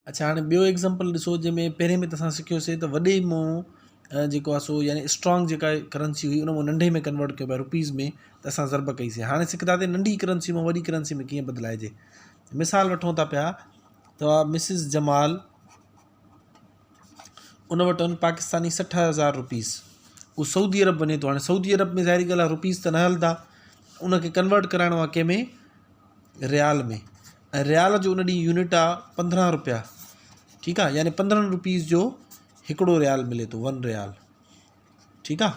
اڇا هاڻي ٻيو ايگزامپل ڏسو جنهن ۾ پهرين ۾ ته اسان سکيوسي ته وڏي مون جيڪو آهي سو يعني اسٽرانگ جيڪا ڪرنسي هئي ان مون ننڍي ۾ ڪنورٽ ڪيو پيا روپيز ۾ ته اسان ضرب ڪئيسي هاڻي سکنداسي ننڍي ڪرنسي مون وڏي ڪرنسي ۾ ڪيئن بدلائجي مثال وٺون ٿا پيا ته مسز جمال ان وٽ آهن پاڪستاني 60000 روپيز هو سعودي عرب وڃي ٿو هاڻي سعودي عرب ۾ ظاهري ڳالهه آهي روپيز ته نه هلندا ان کي ڪنورٽ ڪرائڻو آهي ڪنهن ۾ ريال ۾ ۽ ريال جو ان ڏينهن يونٽ آ 15 روپيا ٺيڪ آ يعني 15 روپيز جو هڪڙو ريال ملي ٿو ون ريال ٺيڪ آ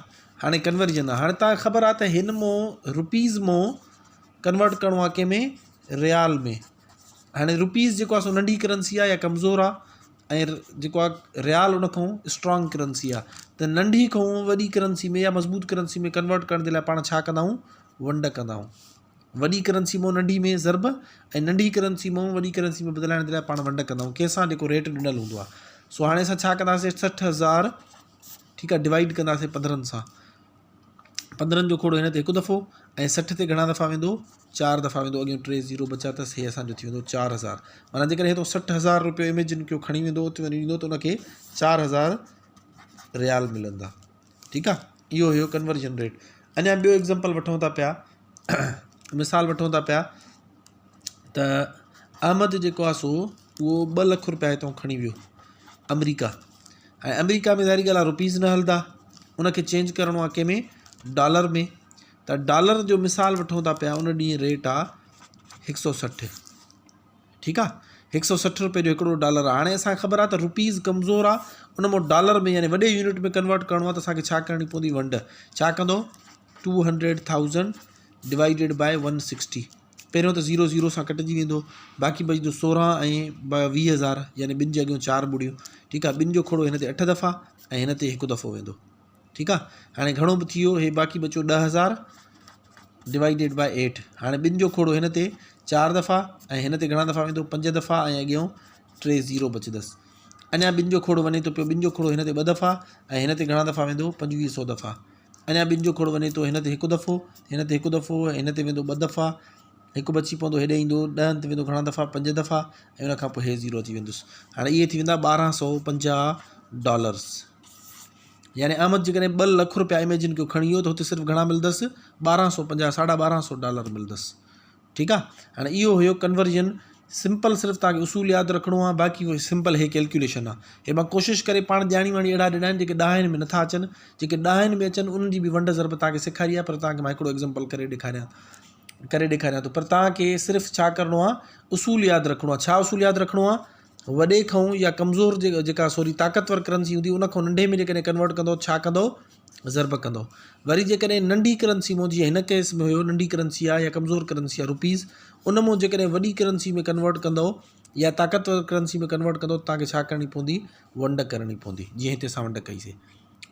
هاڻي ڪنورجن آ هاڻي تان خبر آ ته هن مون روپيز مون ڪنورٽ ڪرڻو آ ڪنهن ۾ ريال ۾ هاڻي روپيز جيڪو آ سو ننڍي ڪرنسي آ يا ڪمزور آ ۽ جيڪو آ ريال ان کان اسٽرانگ ڪرنسي آ ته ننڍي کان وڏي ڪرنسي ۾ يا مضبوط ڪرنسي ۾ ڪنورٽ ڪرڻ جي لاء پاڻ ڇا ڪندا آهيون ونڊ ڪندا آهيون وڏي ڪرنسي مون ننڍي ۾ ضرب ۽ ننڍي ڪرنسي مون وڏي ڪرنسي ۾ بدلائڻ جي لاء پاڻ ونڊ ڪندا آهيون ڪنهن سان جيڪو ريٽ ڏنل هوندو آهي سو هاڻي اسان ڇا ڪنداسين 60000 ٺيڪ آهي ڊوائيڊ ڪنداسين 15 سان 15 جو کوڙو هن تي هڪ دفعو ۽ 60 تي گهڻا دفعا ويندو چار دفعا ويندو اڳيون ٽي زيرو بچا اٿس هي اسانجو ٿي ويندو 4000 معنيٰ جيڪڏهن هتو 60000 روپيو اميجن ڪيو کڻي ويندو اتي وڃي ڏيندو ته ان کي 4000 ريال ملندا ٺيڪ آ اهو هيو ڪنورجن ريٽ اڃا ٻيو ايگزامپل وٺون ٿا پيا مثال وٺون ٿا پيا ته احمد جيڪو آ سو اهو ٻه لک روپيا هتان کڻي ويو آمريڪا ۽ آمريڪا ۾ ظاهري ڳالهه آ روپيز نه هلندا ان کي چينج ڪرڻو آ ڪنهن ۾ ڊالر ۾ ته ڊالر جو مثال وٺون ٿا پيا ان ڏينهن ريٽ آ هڪ سو 60 ٺيڪ آ هڪ سو 60 روپي جو هڪڙو ڊالر آ هاڻي اسان کي خبر آ ته روپيز ڪمزور آ ان مون ڊالر ۾ يعني وڏي يونٽ ۾ ڪنورٽ ڪرڻو آ ته اسان کي ڇا ڪرڻي پوندي ونڊ ڇا ڪندو 200,000 ڊوائيڊيڊ بائي 160 پهريون ته زيرو زيرو سان ڪٽجي ويندو باقي بچندو 16 ۽ 20000 يعني ٻن جي اڳيون چار ٻڙيون ٺيڪ آ ٻن جو کوڙو هن تي 8 دفعا ۽ هن تي هڪ دفعو ويندو ٺيڪ آ هاڻي گهڻو به ٿي ويو هي باقي بچيو 10000 ڊوائيڊيڊ بائي ايٽ هاڻي ٻن جو کوڙو هن تي چار دفعا ۽ هن تي گهڻا دفعا ويندو پنج دفعا ۽ اڳيون ٽي زيرو بچندس اڃا ٻن جو کوڙو وڃي ٿو پيو ٻن جو کوڙو هن تي ٻه دفعا ۽ هن تي گهڻا دفعا ويندو پنجويهه سو دفعا اڃا ٻن جو کوڙو وڃي ٿو هن تي هڪ دفعو هن تي هڪ دفعو هن تي ويندو ٻه دفعا هڪ بچي پوندو هيڏي ايندو ڏهن تي ويندو گهڻا دفعا پنج دفعا ۽ ان کان پوء هي زيرو اچي ويندس هاڻي اهي ٿي ويندا 1250 ڊالرس يعني احمد جيڪڏهن ٻه لک روپيا اميجن ڪيو کڻي ويو ته هتي صرف گهڻا ملندس ٻارهن سو پنجاهه ساڍا ٻارهن سو ڊالر ملندس ٺيڪ آ هاڻي اهو هيو ڪنورجن سمپل صرف تان کي اصول ياد رکڻو آ باقي اهو سمپل هي ڪيلڪيوليشن آ هي مان ڪوشش ڪري پاڻ ڄاڻي واڻي اهڙا ڏنا آهن جيڪي ڏهائين ۾ نٿا اچن جيڪي ڏهائين ۾ اچن انهن جي به ونڊ ضرب تان کي سيکاري آ پر تان کي مان هڪڙو ايگزامپل ڪري ڏيکاريان ڪري ڏيکاريان ٿو پر تان کي صرف ڇا ڪرڻو آ اصول ياد رکڻو آ ڇا اصول ياد رکڻو آ وڏي کئون يا ڪمزور جيڪا سوري طاقتور ڪرنسي هوندي ان کان ننڍي ۾ جيڪڏهن ڪنورٽ ڪندو ڇا ڪندو ضرب ڪندو وري جيڪڏهن ننڍي ڪرنسي مون جيئن هن ڪيس ۾ هيو ننڍي ڪرنسي آهي يا ڪمزور ڪرنسي آهي روپيز ان مون جيڪڏهن وڏي ڪرنسي ۾ ڪنورٽ ڪندو يا طاقتور ڪرنسي ۾ ڪنورٽ ڪندو ته توهان کي ڇا ڪرڻي پوندي ونڊ ڪرڻي پوندي جيئن هتي اسان ونڊ ڪئيسي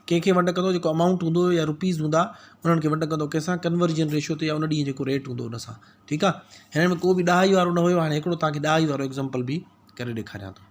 ڪنهن کي ونڊ ڪندو جيڪو امائونٽ هوندو يا روپيز هوندا انهن کي ونڊ ڪندو ڪنهن سان ڪنورجن ريشو تي يا ان ڏينهن جيڪو ريٽ هوندو ان سان ٺيڪ آ هن ۾ ڪو به ڏهائي وارو نه هيو هاڻي هڪڙو توهان کي ڏهائي وارو ايگزامپل به ڪري ڏيکاريان ٿو.